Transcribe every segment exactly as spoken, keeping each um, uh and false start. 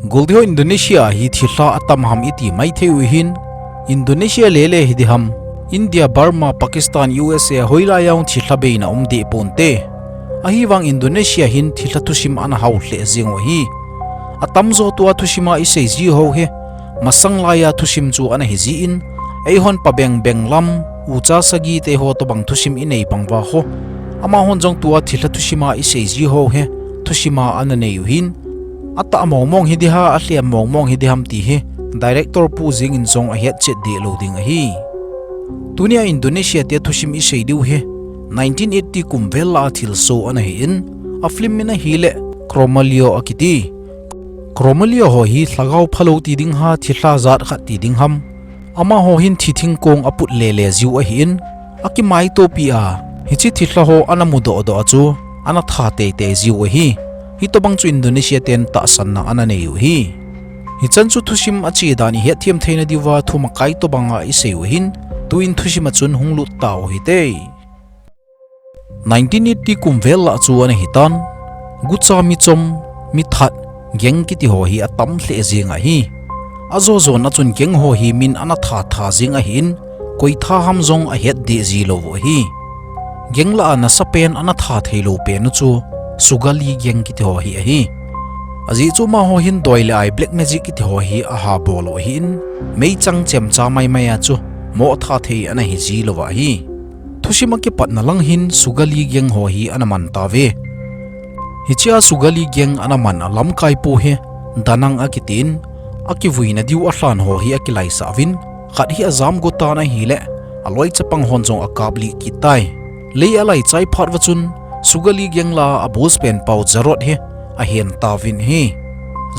Goldiho Indonesia hi thilha atam ham iti maithei u hin, Indonesia lele hiding ham, India, Burma, Pakistan, U S A hoilai a jong thilha beina um deh ponte. Ahivang Indonesia hin thilha thusim ana hao lheh jeng u ahi. Atamjo tua thusim a isei ji ho hi, masang laiya thusim chu ana hi jin, eihon pabeng beng lam, ucha sagi te ho tobang thusim inei bang uva ho, amahon jong tua thilha thusim a isei ji ho hi thusim a ana nei u hin, atah mong mong hiding ham, alhem mong mong hiding ham ti hi director pu jeng in jong ahet chet deh lou ding ahi. Tunia Indonesia te thusim isei diu hi nineteen eighty kum vel a thilsoh ana hi in, a film min ahile Chromaleo akiti. Chromaleo ho hi lhagao phalou ti ding ham, thilha jat khat ti ding ham, amaho hin thithing kong aput lele jiu ahi in, akimaitopi a, hiche thilha ho ana mudoh doh a chu ana that teitei jiu ahi. Hitobang chu Indonesia ten tahsanna ana nei u ahi. Hichan chu thusim ache dan ihet them theina diuva thumakai tobang a isei u hin, tuin thusim a chun hung lut tau hite. Nineteen eighty kum vel lah chu ana hitan, gucha, michom, mithat, gang kiti ho hi atam lheh jeng ahi. Ajo jon a chun gang ho hi min ana that that jeng ahi in, koi that ham jong ahet deh ji lou u ahi. Gang lah a nasa pen ana that thei lou pen u chu Sugully gang kiti ho hi ahi. Ajeh chu amaho hin doi le ai, black magic kiti ho hi aha bol u ahi in, meichang chemcha maimai a chu mo that thei ana hi ji lou u ahi. Thusim a kipatna lang hin Sugully gang ho hi ana man tauve. Hiche a Sugully gang ana man a lamkai pu hi Da Nang akitin, akivuina diu a lhan ho hi akilaisah uvin, khat hi ajam go tan ahile, aloi chapang hon jong akaplih kit tai. Lei alai chai phat uva chun, Sugully gang lah a boss pen pau Jarot hi ahen tauvin ahi.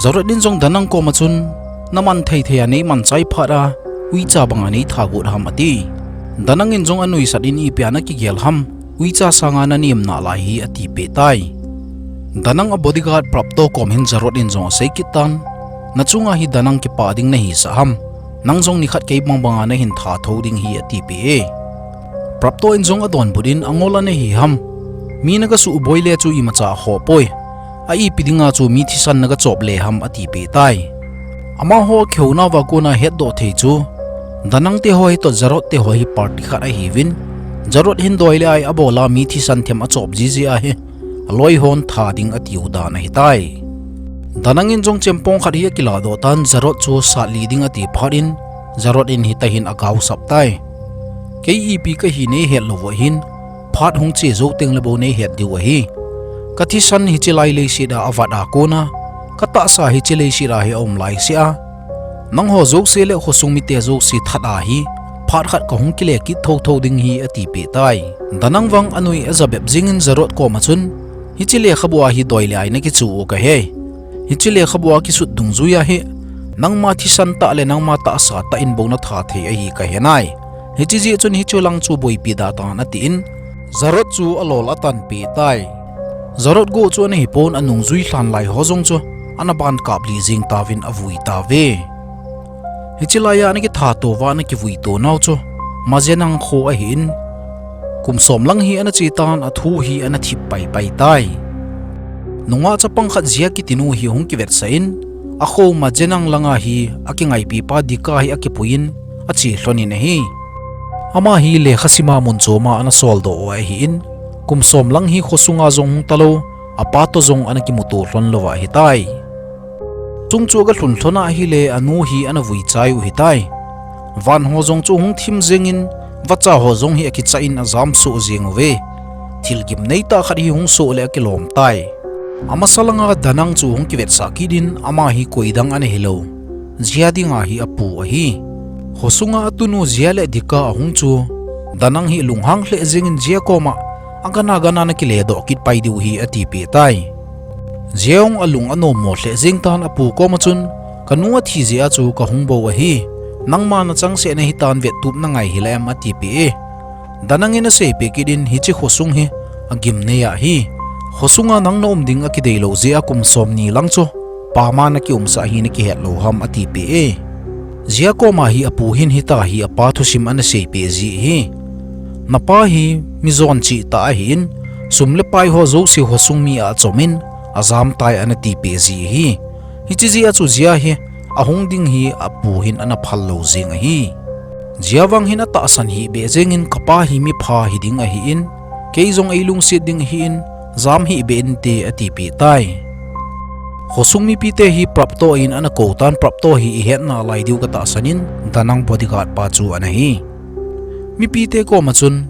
Jarot in jong Da Nang koma chun, naman thei thei a neiman chai phat a, uicha banga neitha got ham ati. Da Nang in jong anuisat in, ipi a nakigel ham, uicha sanga nanem nalai hi atipeh tai. Da Nang a bodyguard Prapto kom hin Jarot in jong asei kit tan, nachunga hi Da Nang kipah ding nahisah ham, nang jong nikhat kei bang banga nahin that thou ding hi atipeh e. Prapto in jong adonbut in, angol ana hi ham, mi naga suboi le chu imacha akhoh poi. A ipi dinga chu mi thisan naga chop le ham atipeh tai. Amaho kihouna uva kona hetdoh thei chu, Da Nang te ho hi toh Jarot te ho hi party khat ahiuvin, Jarot hin doi le ai abol a mi thisan them achop jiji ahi, aloi hon that ding atiu dan ahitai. Da Nang in jong chempong khat hi akiladoh tan, Jarot chu sat lih ding ati phat in, Jarot in hitia hin agaosap tai. Kei ipi kahi neihet lou u ahin, phat hung che jou teng le bou neihet diu ahi. Kathisan hiche lai leiset a avat a kona, katahsa hiche leiset a hi aum laisea, nangho jouse le khosung mite jouse that a hi, phat khat kahung kile kit thotho ding hi atipeh tai. Da Nang vang anui aja bep jengin Jarot koma chun, hiche lekhabu a hi doi le ai nakichu u kahe. Hiche lekhabu a kisut dungjuia hi, nangma thisan tah le nangma tahsa tah in bou natha thei ahi kahe nai. Hiche jeh chun hiche lang chu boipi da tan atin, Jarot chu alol atanpeh tai. Jarot go chu ana hipon, anungjui lhan lai ho jong chu ana ban kaplih jeng tauvin avui tauve. Hiche laiya ana kithat touva ana kivui tou nau chu Majenang kho ahin, kum som lang hi ana che tan, athu hi ana thip paipai tai. Nungah chapang khat Jia kitinu hi hung kivetsah in, akho Majenang langa hi akingaipipa Dika hi akipuiyin ache lhonin ahi. Ama hi lekha sima mun choma ana soldoh u ahin, kum som lang hi khosunga jong hung talou, apa toh jong ana kimuto lhon louva ahitai. Chung chu aga lhun lhon ahile anu hi ana vui chai u ahitai. Van ho jong chu hung thim jengin, vacha ho jong hi akichah in ajamsoh jeng uve. Thil gimnei tah khat hi hung soh le akilom tai. Amasa langa Da Nang chu hung kivetsah kit in, ama hi koidang ana hilou, Jia dinga hi apu ahi. Khosunga atunu Jia le Dika ahung chu, Da Nang hi lunghang lheh jengin Jia koma, agana gana nakiledoh kit pai diu hi atipeh tai. Jia jong alung anommo lheh jeng tan, apu koma chun, kanu athi jeh a chu kahung bou ahi. Nangma nachangseh nahitan vettup nangai hila em atipeh e. Da Nang in aseipeh kit in, hiche khosung hi agimnei ahi. Khosunga nang naum ding akideilou jeh a kum somni lang chu pama nakiumsah hi nakihet lou ham atipeh e. Jia koma hi apu hin hitia hi apa thusim ana seipeh ji ahi. Napa hi mi jonchih tah ahin, sum le pai ho jouse khosung mi a achomin, ajamtai ana tipeh ji ahi. Hiche jeh a chu Jia hi ahung ding hi apu hin ana phal lou jeng ahi. Jia vang hin atahsan hih beh jengin, kapa hi mipha hiding ahin, kei jong eilungset ding ahin, jam hih beh inte atipeh tai. Khosung mipite hi Prapto in ana kou tan, Prapto hi ihet nalai diu katahsan in, Danang bodyguard pa chu ana hi. Mipite koma chun,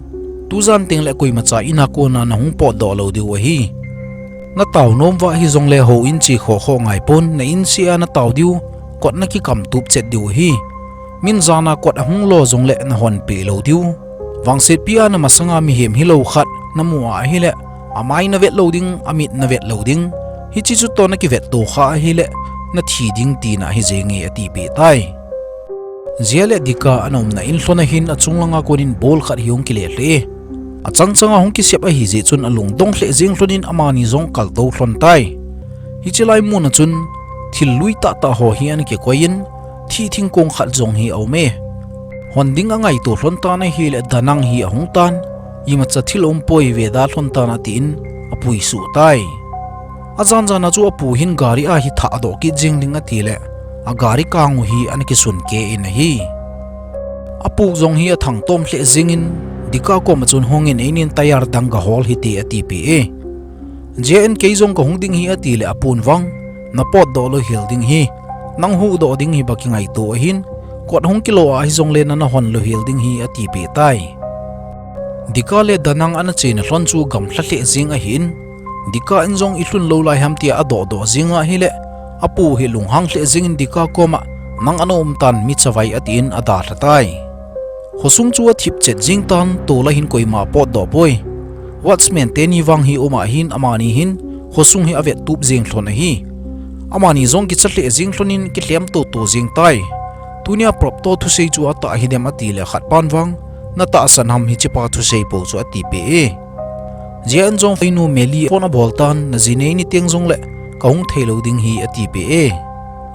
tujan tengle koimacha in a kona nahung potdoh lou diu ahi. Natao nom uva hijongle houin che khoh khoh ngai pon, na in seh a natao diu, kot nakikam tup chet diu ahi. Min jan a kot ahung lo jongle nahon peh lou diu. Vangsetpi a namasanga mihem hilou khat namu a ahile, amai navet lou ding, amit navet lou ding. Hiche chu toh nakivet to kha ahile, nathi ding tina ahi jenge atipeh tai. Jia le Dika ana umna in lhon ahin achung langa konin ball khat hi hung kile lheh e. Achang changa hung kisep ahi jeh chun alungdong lheh jeng lhonin amani jong kaltou lhon tai. Hiche lai muna chun thil lui tahtah ho hi ana kikoi in, thih thingkong khat jong hi aum e. Hon ding angaito lhon tan ahile Danang hi ahung tan, imacha thil umpoi, ve da lhon tan atin apui suh tai. Ajan jan a chu apu hin gari a hi thahdoh kit jeng ding atile, agari kang u hi ana kisun keh in ahi. Apu jong hi athangtom lheh jengin, Dika koma chun hungin einin tyre dang gahol hite atipeh e. Jia in kei jong kahung ding hi atile apun vang, napotdoh lou hel ding hi, nang huhdoh ding hi ba kingaito ahin, kot hung kilo a hijongle nana hon lou hel ding hi atipeh tai. Dika le Danang ana chena lhon chu gamlha lheh jeng ahin, Dika in jong ilhun lou lai ham tia adohdoh jeng ahile, apu hi lunghang lheh jengin Dika koma, nang ana um tan mi chavai atin adalha tai. Khosung chu athip chet jeng tan, tol a hin koima potdoh poi. Watchman teni vang hi um ahin amani hin khosung hi avet tup jeng lhon ahi. Amani jong kicha lheh jeng lhonin kilhem toto jeng tai. Tunia Prapto thusei chu atah hidem atile khat pan vang, natahsan ham hichepa thusei pou chu atipeh e. Jia in jong Fainu Meli phone abol tan, naji nei ni teng jongle kahung theilou ding hi atipeh e.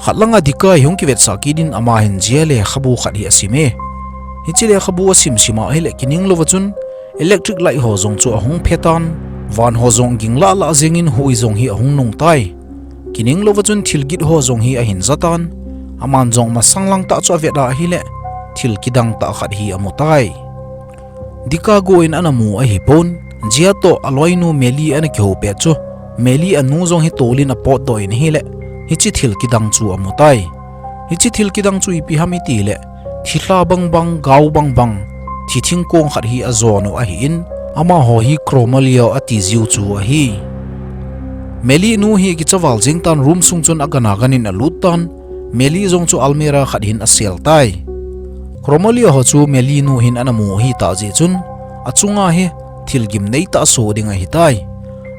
Khat langa Dika hi hung kivetsah kit in ama hin Jia lekhabu khat hi asim e. Hiche lekhabu asim sim ahile kining louva chun electric light ho jong chu ahung phe tan, van ho jong ging lah lah jengin hui jong hi ahung nung tai. Kining louva chun thil git ho jong hi ahin ja tan, aman jong masang lang tah chu avet ahile thil kidang tah khat hi amu tai. Dika go in ana mu ahipon, Jia toh aloinu Meli ana kihou pet chu, Meli anu jong hi tolin apotdoh in ahile, hiche thil kidang chu amu tai. Hiche thil kidang chu ipi ham itile, thilha bangbang, gao bangbang, thi thingkong khat hi ajon u ahin, amaho hi Chromaleo ati jiu chu ahi. Meli nu hi kicha val jeng tan, room sung chun agana ganin alut tan, Meli jong chu almirah khat hin asel tai. Chromaleo ho chu Meli nu hin ana mu ahitah jeh chun, achunga hi thil gimnei tah so ding ahitai.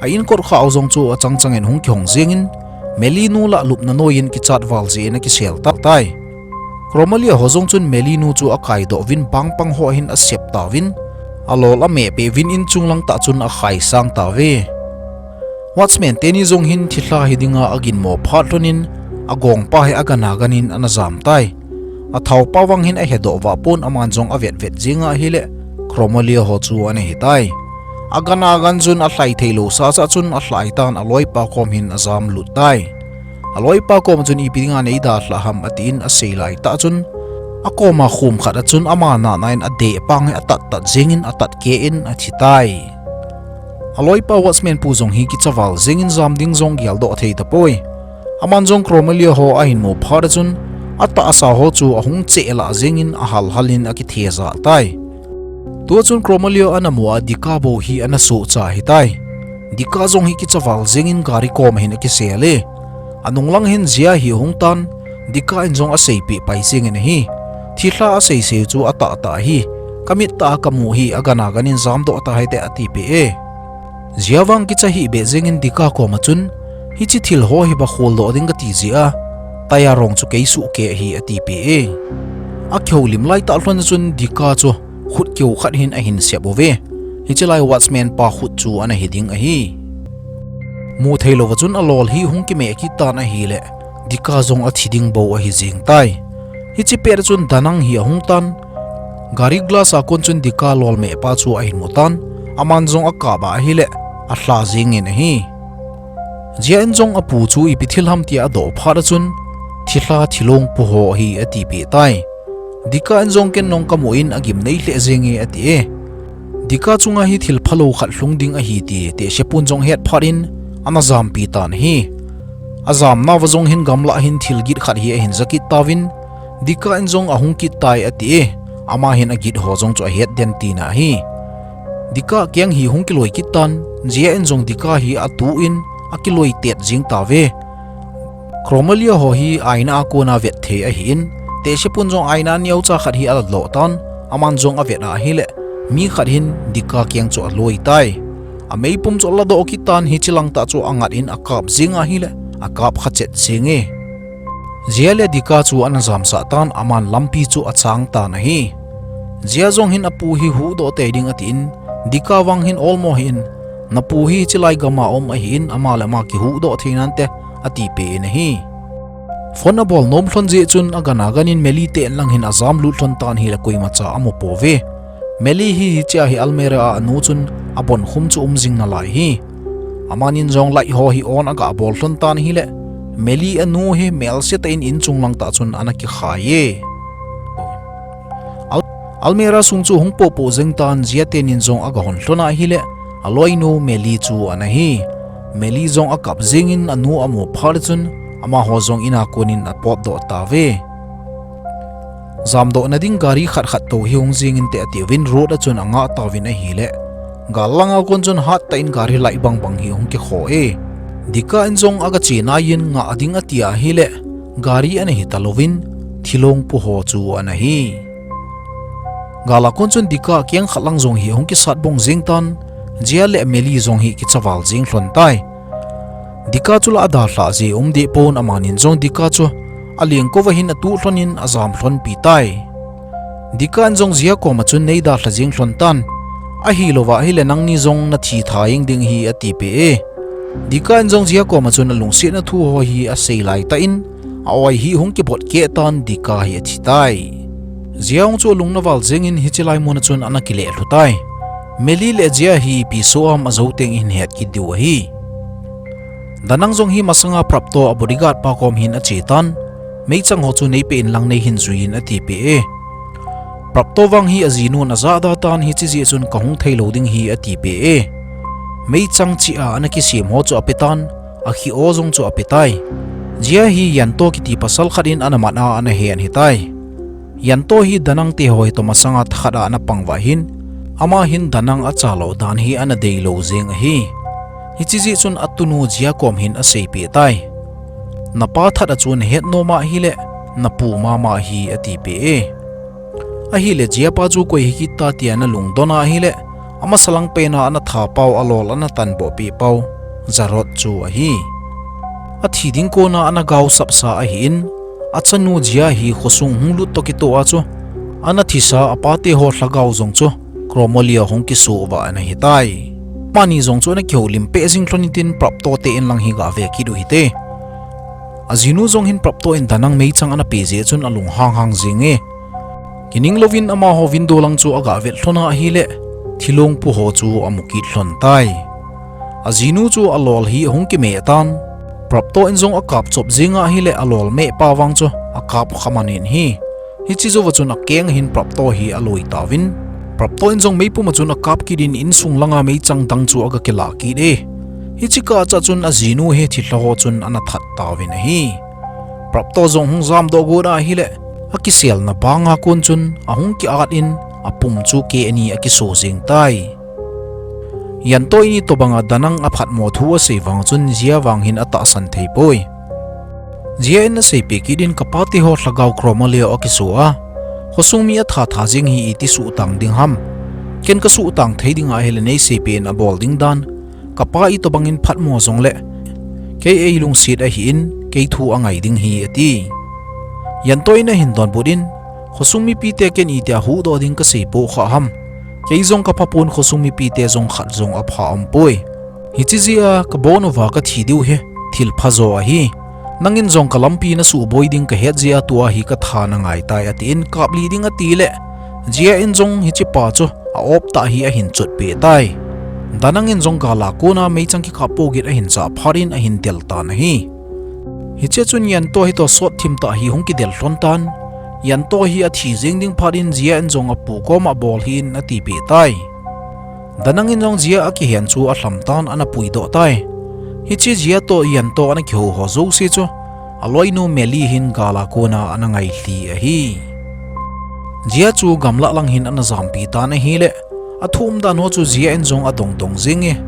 A inkot khah u jong chu achang changin hung kihong jengin, Meli nu lah lupna noiyin kichat val jeh in akisel tah tai. Chromaleo ho jong chun Meli nu chu akaidoh uvin, pangpang ho hin asep tauvin, alol amehpeh uvin, inchung lang tah chun akhaisang tauve. Watchman teni jong hin thilha hi dinga aginmo phat lhonin, agongpa hi agana ganin ana jam tai. Athaopa vang hin ahedoh vah pon, aman jong avet vet jeng ahile, Chromaleo ho chu ana hitai. Agana gan chun alhai theilou sasa chun alhai tan, aloipa kom hin ajam lut tai. Aloipa koma chun ipi dinga neidalhah ham atin asei laitah chun, akoma khum khat a chun ama nana in adeh pang hi atat tat jengin atat keh in athi tai. Aloipa watchman pu jong hi kicha val jengin jam ding jong geldoh thei tapoi. Aman jong Chromaleo ho ahin mu phat a chun, atahsa ho chu ahung cheh lah jengin ahal hal in akithejal tai. Tua chun Chromaleo ana mu a Dika bou hi ana sohcha hitai. Dika jong hi kicha val jengin gari koma hin akisel e. Anung lang hin Jia hi ahung tan, Dika in jong aseipeh pai jengin ahi. Thilha aseisei chu atahtah ahi. Kamit tah a kamu hi agana ganin jamdoh tahite atipeh e. Jia vang kicha hih beh jengin Dika koma chun, hiche thil ho hi ba kholdoh ding kati jeh a, tyre rong chu kei suhkeh ahi atipeh e. Akihoulim laitah lhon a chun Dika chu khut keu khat hin ahin sep uve. Hiche lai watchman pa khut chu ana hi ding ahi. Mu theilouva chun alol hi hung kimeh kit tan ahile, Dika jong athi ding bou ahi jeng tai. Hiche pet a chun Danang hi ahung tan, gari glass a kon chun Dika lolmeh pa chu ahin mu tan, aman jong akap a ahile, alha jengin ahi. Jia in jong apu chu ipi thil ham tia adoh phat a chun, "Thilha thilong pu ho ahi," atipeh tai. Dika in jong, "Ken nong kamu in agim nei lheh jenge," ati e. Dika chunga hi thil phalou khat lhung ding ahi ti tehsepun jong ahet phat in ana jampi tan ahi. Ajamna uva jong hin gamlah hin thil git khat hi ahin ja kit tauvin, Dika in jong, "Ahung kit tai," ati e. Ama hin agit ho jong chu ahet den tina ahi. Dika keng hi hung kiloi kit tan, Jia in jong Dika hi atu in akiloi tet jing tauve. Chromalia ho hi aina a kona vet thei ahin, tehsepun jong aina neocha khat hi ala loh tan, aman jong avet a ahile, mi khat hin Dika keng chu aloi tai. Ameipum chu aladoh kit tan, hiche lang tah chu angat in akap jing ahile, akap kha chet jenge. Jia le Dika chu ana jamsah tan, aman lampi chu achang tan ahi. Jia jong hin apu hi huhdoh tei ding atin, Dika vang hin olmo hih in, "Napu hi hiche lai gam a um ahin, ama le ama kihuhdoh thei nante," atipeh in ahi. Phone abol nom lhon jeh chun agan agan in Meli te in lang hin ajam lut lhon tan ahile koimacha amu pouve. Meli hi hichea hi almirah a anu chun abonkhum chu um jing nalai ahi. Aman in jong light ho hi on aga bol lhon tan ahile, Meli anu hi melse tah in inchung lang tah chun ana kikhai e. Al-, almirah sung chu hung pohpoh jeng tan, Jia ten in jong aga hon lhon ahile, aloinu Meli chu ana hi. Meli jong akap jeng in anu amu phat a chun, amaho jong in a kon in apotdoh tauve. Jamdohna ding gari khat khat tou hi hung jing inte atiuvin road a chun angah tauvin ahile, gal lang a kon chun hattah in gari light bangbang hi hung kikho e. Dika in jong aga che nai in ngah ding ati ahile, gari ana hi talouvin, thilong pu ho chu ana hi. Gal a kon chun Dika keng khat lang jong hi hung kisat bong jeng tan, Jia le Meli jong hi kicha val jeng lhon tai. Dika chu la adalhah ji um deh pon, aman in jong Dika chu alengkou va hin atu lhon in ajam lhonpi tai. Dika in jong Jia koma chun nei dalha jeng lhon tan, ahilouva ahile nangni jong nathi tha jeng ding ahi atipeh e. Dika in jong Jia koma chun alungsetna thu ho hi asei laitah in, a-oi hi hung kibot keh tan, Dika hi athi tai. Jia jong chu alung ana val jeng in hiche lai mun a chun ana kile lhu tai. Meli le Jia hi ipi soh ham ajou teng ihin het kit diu ahi. Danang jong hi masanga Prapto a bodyguard pa kom hin ache tan, meichang ho chu neipeh in lang neihin jui in atipeh e. Prapto vang hi ajinun ajahda tan, hiche jeh chun kahung theilou ding ahi atipeh e. Meichang cheh a ana kisem ho chu ape tan, akhi-o jong chu ape tai. Jia hi Yanto kiti pasal khat in ana mat a ana hen ahitai. Yanto hi Danang te ho hi toh masanga thakhat a ana pang uva ahin, ama hin Danang achalou dan hi ana deilou jeng ahi. Hiche jeh chun atunu Jia kom hin aseipeh tai. Napa that a chu nahet nom ahile, napu mama ahi atipeh e. Ahile Jia pa chu koi hi kit ta tia ana lungdon a ahile, amasa lang pen a ana thapau, alol ana tanboh peh pau, Jarot chu ahi. Athi ding kon a ana gaosapsa ahin, achanu Jia hi khosung hung lut toh kitoh a chu, ana thisa apate ho lhagao jong chu Chromalia hung kisoh uva ana hitai. Amani jong chu ana kihoulim peh jing lhon intin, Prapto te in lang hi gave kit u hite. Ajinu jong hin Prapto in Danang meichang ana pe jeh chun alunghang hang jenge. Kining louvin amaho window lang chu aga vet lhon a ahile, thilong pu ho chu amu kit lhon tai. Ajinu chu alol hi ahung kimeh tan, Prapto in jong akap chop jeng a ahile, alol meh pa vang chu akap kha man in ahi. Hiche jouva chun akeng a hin Prapto hi aloi tauvin, Prapto in jong meipum a chun akap kit in insung langa meichang dang chu aga kilah kit e. Hiche kah cha chun ajinu hi thilha ho chun ana that tauvin ahi. Prapto jong hung jamdoh got a ahile, akiselna banga kon chun ahung ki-at in apum chu keh ani akiso jeng tai. Yanto ini tobanga Danang aphatmo thu asei vang chun Jia vang hin atahsan thei poi. Jia in aseipeh kit in, kapate ho lhagao Chromalia akiso a, khosung mi atha tha jeng hi iti suhtang ding ham? Ken kasuhtang thei ding ahile neiseipeh in abol ding dan. Kapa itobang in phatmo jongle kei eilungset ahin, kei thu angai ding ahi ati. Yanto in ahin donbut in, khosung mipite ken itia huhdoh ding kasei poh kha ham? Kei jong kapha pon, khosung mipite jong khat jong apha umpoi. Hiche jeh a kabon uva kathi diu hi thil phajo ahi. Nangin jong kalampi nasuhboi ding kahet jeh a tua hi katha nangai tai atin, kaplih ding atile, Jia in jong hichepa chu a-op tah hi ahin chotpeh tai. Danang in jong gal a kona meichang kikap po gin ahin chah phat in ahin del tan ahi. Hiche chun Yanto hitoh sot thim tah hi hung kidel lhon tan. Yanto hi athi jeng ding phat in Jia in jong apu koma bol hih in atipeh tai. Danang in jong Jia akihen chu alham tan ana puidoh tai. Hiche Jia toh Yanto ana kihou ho jouse chu aloinu Meli hin gal a kona ana ngailhi ahi. Jia chu gamlah lang hin ana jampi tan ahile, athu umdan ho chu Jia in jong adong dong jenge.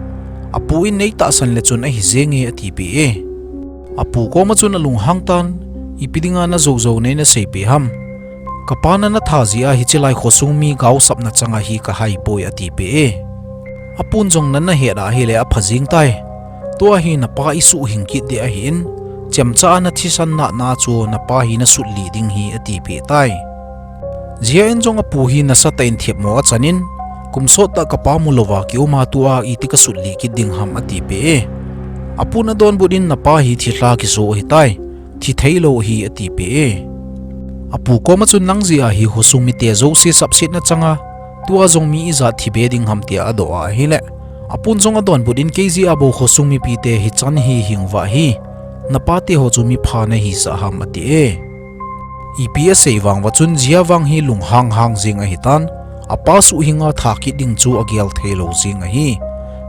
Apu in nei tahsan le chun ahi jenge atipeh e. Apu koma chun alunghang tan, ipi dinga najoujou nei naseipeh ham. Kapa nana that jeh a hiche lai khosung mi gaosapna changa hi kahaipoi atipeh e. Apun jong nana het ahile apha jeng tai. Tua hi napa isuhhing kit ding ahin, chemcha a nathisan natna chu napa hi nasutlih ding hi atipeh tai. Jia in jong apu hi nasatah in themmo achan in, kum sot tah kapa mulouva kiuma tua iti kasutlih kit ding ham atipeh e. Apun adonbut in napa hi thilha kiso ahitai, thi theilou ahi atipeh e. Apu koma chun nang jeh a hi khosung mite jouse sapsetna changa, tua jong mi ijat thibe ding ham tia adoh ahile, apun jong adonbut in kei jeh a bou khosung mipite hichan hi hing uva hi, napate ho chu mipha nahisah ham ati e. Ipi asei vang uva chun Jia vang hi lunghang hang jeng ahitan, apa suhhinga that kit ding chu agel theilou jeng ahi.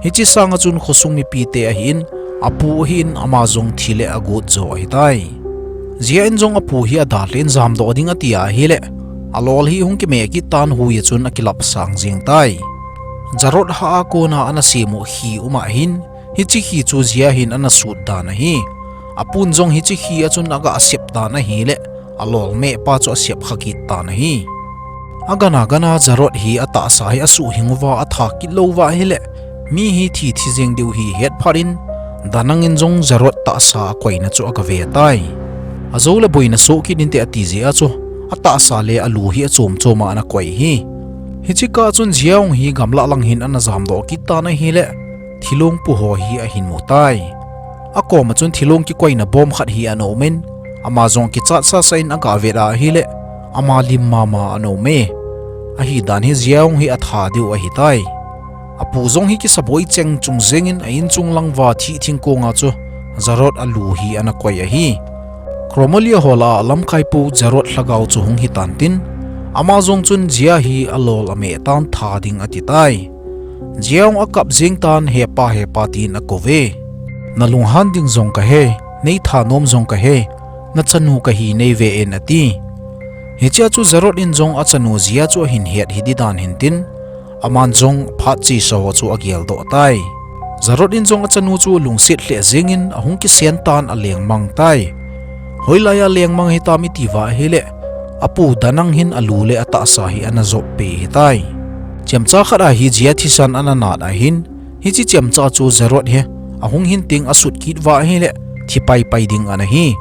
Hiche sanga chun khosung mipite ahin, apu ahin ama jong thi le agot jo ahitai. Jia in jong apu hi adalhan jamdoh ding ati ahile, alol hi hung kimeh kit tan hui a chun akilap sang jeng tai. Jarot hah a kona ana sem u khi um ahin, hiche khi chu Jia hin ana sut dan ahi. Apun jong hiche khi a chun aga sep tan ahile, alol mehpa chu asep kha kit tan ahi. Agana gana Jarot hi atahsa hi asuhhing uva athat kit lou uva ahile, mi hi thi thi jeng diu hi het phat in, Danang in jong Jarot tahsa akoina chu agave tai. Ajou le boina soh kit inte ati jeh a chu, atahsa le alu hi achom chom a ana koi hi. Hiche kah chun Jia jong hi gamlah lang hin ana jamdoh kit tan ahile, thilong pu ho hi ahin mu tai. Akoma chun thilong kikoina bom khat hi ana um in, ama jong kichat sasa in aga vet ahile, ama lim mama ana um e. Ahidan hi Jia jong hi atha diu ahitai. Apu jong hi kisaboi cheng chung jeng in a inchung lang uva thih thingkonga chu Jarot alu hi ana koi ahi. Chromolia ho lah a lamkai pu Jarot lhagao chu hung hitan tin, ama jong chun Jia hi alol ameh tan tha ding ati tai. Jia jong akap jeng tan hepa hepa tin akou ve. Nalunghan ding jong kahe, nei thanom jong kahe, nachanu kahi nei ve in ati. Hichea chu Jarot in jong achanu Jia chu ahin het hi ding dan hin tin, aman jong phat chesa ho chu ageldoh tai. Jarot in jong achanu chu alungset lheh jeng in ahung kisen tan alengmang tai. Hoilai a lengmang hitam iti uva ahile, apu Danang hin alu le atahsa hi ana jop peh hitai. Chemcha khat a hi Jia thisan ana nat ahin, hiche chemcha chu Jarot hi ahung hin teng asut kit uva ahile, thi paipai ding ana hi.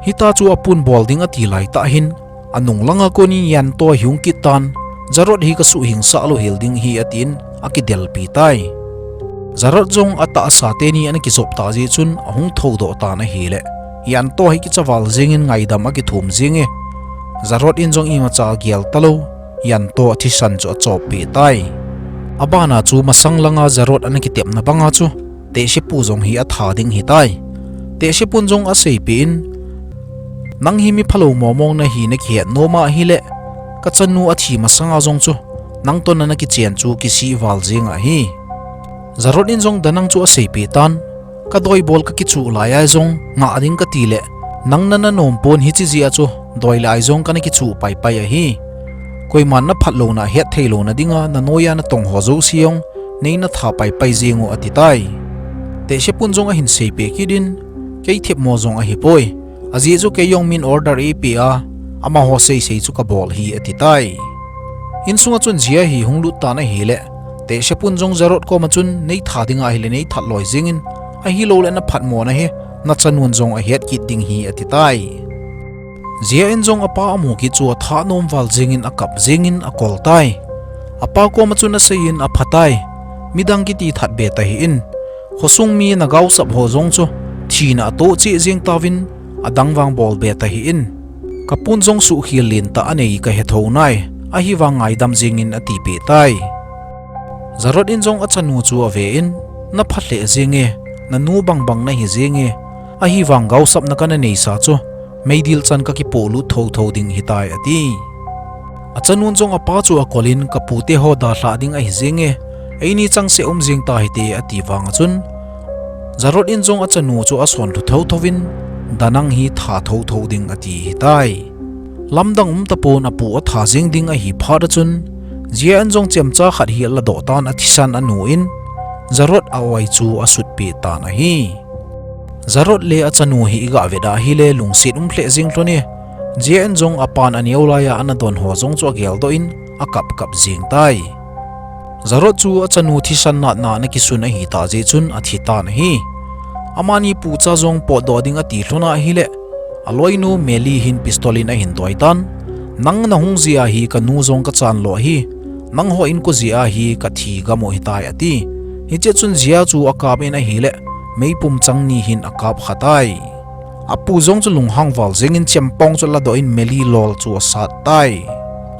Hitia chu apun bol ding ati laitah hin, anung langa kon in Yanto hi hung kit tan, Jarot hi kasuhhing sah lou hel ding hi atin, akidelpi tai. Jarot jong atahsa teni ana kijop tah jeh chun ahung thoudoh tan ahile, Yanto hi kicha val jeng in ngaidam akithum jeng e. Jarot in jong imacha agel talou, Yanto athisan chu achop peh tai. Abana chu masang langa Jarot ana kitepna banga chu, tehsepu jong hi atha ding hitai. Tehsepun jong aseipeh in, nang hi mi phalou momong nahi nakihet nom ahile, kachanu athi masanga jong chu, nang toh nana kichen chu kisih val jeng ahi. Jarot in jong Danang chu aseipeh tan, kadoi bol kakichuh lai a jong ngah ding kati le, nang nana nom pon hiche jeh a chu, doi lai jong kana kichuh paipai ahi. Koiman naphatlouna hettheilouna dinga nanoiya natong ho jouse jong, neina tha paipai jeng u ati tai. Tehsepun jong ahin seipeh kit in, kei themmo jong ahipoi. Ajeh chu kei jong min order eipeh a, amaho seisei chu kabol hi ati tai. Insunga chun Jia hi hung lut tan ahile, tehsepun jong Jarot koma chun nei tha dinga ahile nei that loi jeng in, ahilouleh naphatmo nahi, nachanun jong ahet kit ding hi ati tai. Jia in jong apa amu kit chu athanom val jeng in akap jeng in akol tai. Apa koma chun asei in aphatai. Midang kiti that be tahih in. Khosung mi nagaosap ho jong chu thina atoh cheh jeng tauvin adang vang bol be tahih in. Kapun jong suhkhel lentah anei kahe thou nai. Ahivang ngaidam jeng in atipeh tai. Jarot in jong achanu chu ave in, na pha lheh jeng e, nanu bangbang nahi jeng e, ahivang gaosapna kana neisa chu, meidil chan ka kipolut thotho ding hitai ati. Achanun jong apa chu akol in ka pute ho dalhah ding ahi jeng e, eini changseh um jeng tahite ati vang a chun, Jarot in jong achanu chu asonlhu thotho in, danang hi tha thotho ding ati hitai. Lamdang um tapon apu atha jeng ding ahi phat a chun, Jia in jong chemcha khat hi aladoh tan athisan anu in, Jarot a-oi chu asutpeh tan ahi. Jarot le achanu hi iga vet ahile lungset um lheh jeng lhon e, Jia in jong apan aneo laiya ana don ho jong chu ageldoh in, akap kap jeng tai. Jarot chu achanu thisan natna ana kisun ahitah jeh chun athi tan ahi. Amani pucha jong potdoh ding ati lhon ahile, aloinu Meli hin pistol in ahin doi tan, nang nahung jeh a hi kanu jong kachan lo ahi, nangho inko jeh a hi kathi gam u hitai ati. Hiche chun Jia chu akap in ahile, meipum chang ni hin akap kha tai. Apu jong chu lunghang val jeng in chempong chu aladoh in Meli lol chu asat tai.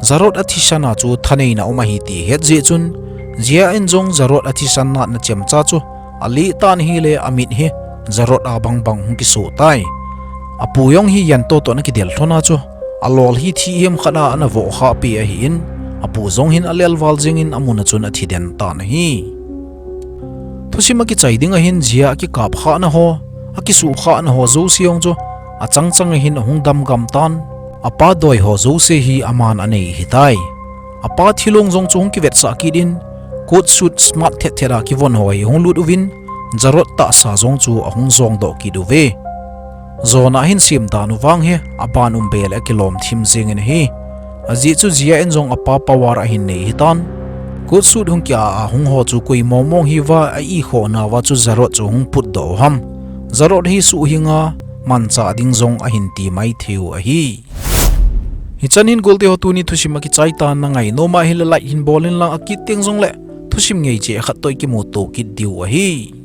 Jarot athisan a chu thaneina um ahi ti ahet jeh chun, Jia in jong Jarot athisan natna chemcha chu alih tan ahile amit hi Jarot a bangbang hung kisoh tai. Apu jong hi jan tohtoh ana kidel lhon a chu, alol hi thihhem khat a ana voh khahpeh ahin, apu jong hin alel val jeng in amun a chun athiden tan ahi. Thusim akichai ding ahin Jia akikap khahna ho, akisuh khahna ho jouse jong chu, achang chang ahin ahung dam gam tan, apa doi ho jouse hi aman anei hitai. Apa thilong jong chu hung kivetsah kit in, coat suit smart thet thet a kivon ho hi hung lut uvin, Jarot tahsa jong chu ahung jongdoh kit uve. Jona ahin sem dan u vang hi, aban um bel akilom thim jeng in ahi. Ajeh chu Jia in jong apa power ahin nei hitan. Coat suit hung kia a hung ho chu koi mong mong hiuva a-ikhoh nauva chu Jarot chu hung putdoh u ham. Jarot hi suhhing a manchah ding jong ahin ti maithei u ahi. Hichan hin golte ho tuni thusim akichai tan, nangai nom ahile like hin bol in lang, akit teng jongle thusim ngei cheh khat toh ikimuto kit diu ahi.